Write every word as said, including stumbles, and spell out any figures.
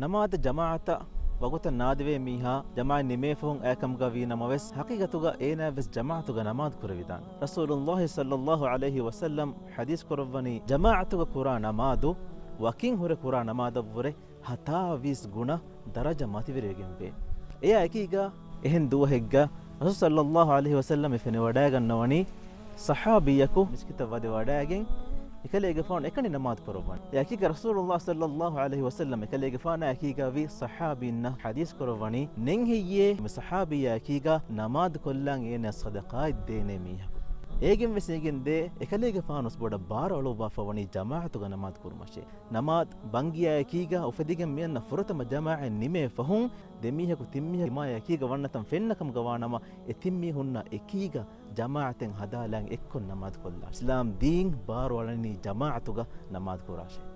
ނަމާދަށް ޖަމާޢަތަށް ވަގުތަށް ނާދެވޭ މީހާ ޖަމާޢަތް ނިމޭ ފަހުން އައިކަމުގަ ވީ ނަމަވެސް، ޙަޤީޤަތުގަ އޭނާ ވެސް ޖަމާޢަތުގަ ނަމާދު ކުރެވިދާނެ. ރަސޫލުﷲ ޞައްލަﷲ ޢަލައިހި ވަސައްލަމް ޙަދީޘް ކުރައްވަނީ، ޖަމާޢަތުގަ ކުރާ ނަމާދު ވަކިން ހުރެ ކުރާ ނަމާދަށްވުރެ ހަތާވީސް ގުނަ ދަރަޖަ މަތިވެރިވެގެންވޭ. އެއާ އެކީގަ އެހެން ދުވަހެއްގަ ރަސޫލު ޞައްލަﷲ ޢަލައިހި ވަސައްލަމް އެ ފެނިވަޑައިގަންނަވަނީ ޞަޙާބީއަކު މިސްކިތަށް ވަދެވަޑައިގެން އެކަލޭގެފާނު އެކަނި ނަމާދު ކުރައްވަން. އެއާ އެކީގަ ރަސޫލުﷲ ޞައްލަﷲ ޢަލައިހި ވަސައްލަމް އެކަލޭގެފާނާ އެކީގަ ވި ޞަޙާބީންނަށް ޙަދީޘް ކުރައްވަނީ، ނެތް ހެއްޔޭ މި ޞަޙާބީއާ އެކީގަ ނަމާދު ކޮށްލާން އޭނަޔަށް ޞަދަޤާތް ދޭނެ މީހަކު. އޭގެން ވެސް އެނގެން ދޭ، އެކަލޭގެފާނު ވެސް ބޮޑަށް ބާރު އަޅުއްވާފަ ވަނީ ޖަމާޢަތުގަ ނަމާދު ކުރުމަށޭ. ނަމާދު ބަންގިޔާ އެކީގަ އުފެދިގެން މިއަންނަ ފުރަތަމަ ޖަމާޢަތް ނިމޭ ފަހުން، ދެ މީހަކު ތިން މީހަކު އިމާޔާ އެކީގަ ވަންނަތަން ފެންނަ ކަމުގަ ވާނަމަ، އެ ތިން މީހުންނާ އެކީގަ ޖަމާޢަތެއް ހަދާލާން އެއްކޮށް ނަމާދު ކޮށްލާން. އިސްލާމް ދީން ބާރު އަޅަނީ ޖަމާޢަތުގަ ނަމާދު ކުރާށޭ.